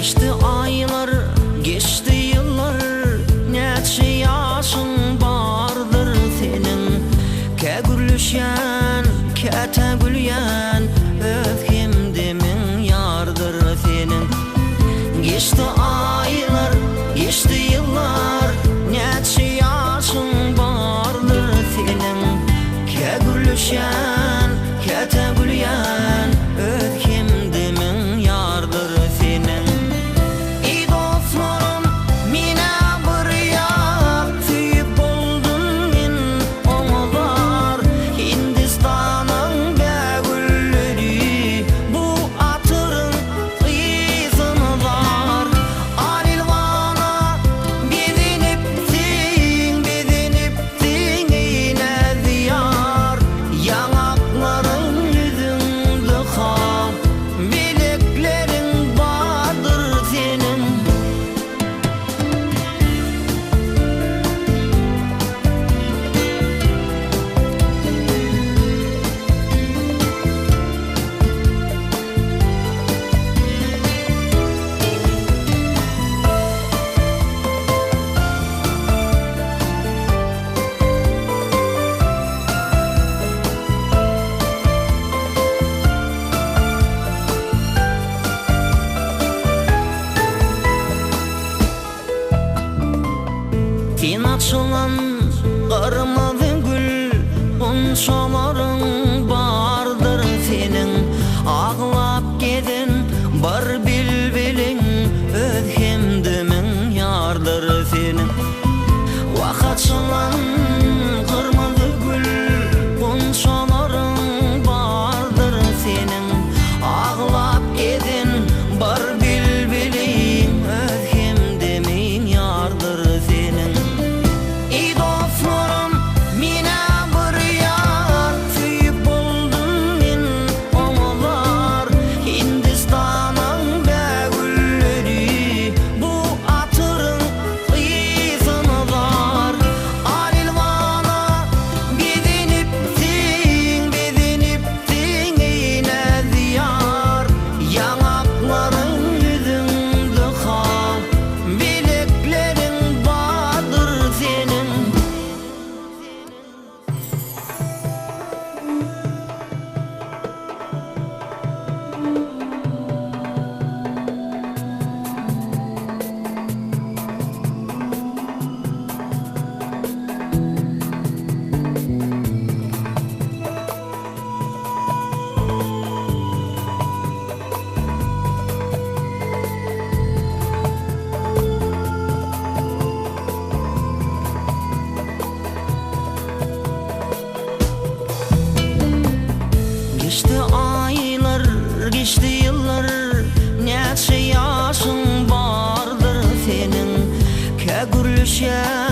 Geçdi aýlar, geçdi ýyllar, Näçe ýaşyň bardyr seniň? Kä gürleşýän, käte gülýän, Öz hemdemiň ýardyr seniň. Geçdi aýlar, geçdi ýyllar, Näçe ýaşyň bardyr seniň? Kä gürleşýän, käte gülýän, Öz hemdemiň ýardyr seniň. Eý dostlarym, men-ä bir ýar, Söýüp boldum men oňa zar. Hindistanyň bägülleri, Bu atyryň ysyny zar. Alilwana bezenipsiň, Bezenipsiň eý näzli ýar. Ýaňaklaryň ýüzüňde hal, Bilekleriň bardyr seniň. Sen açylan gyrmyzy gül, Gunçalaryň bardyr seniň. Aglap gezen bir bilbiliň, Öz hemdemiň ýardyr seniň. Wah açylan gyrmyzy gül, Gunçalaryň bardyr seniň. Aglap gezen bir bilbiliň, Öz hemdemiň ýardyr seniň. Eý dostlarym, men-ä bir ýar, Söýüp boldum men oňa zar. Hindistanyň bägülleri, Bu atyryň ysyny zar. Alilwana bezenipsiň, Bezenipsiň eý näzli ýar. Ýaňaklaryň ýüzüňde hal, Bilekleriň bardyr seniň. Geçdi aýlar, geçdi ýyllar, Näçe ýaşyň bardyr seniň? Kä gürleşýän.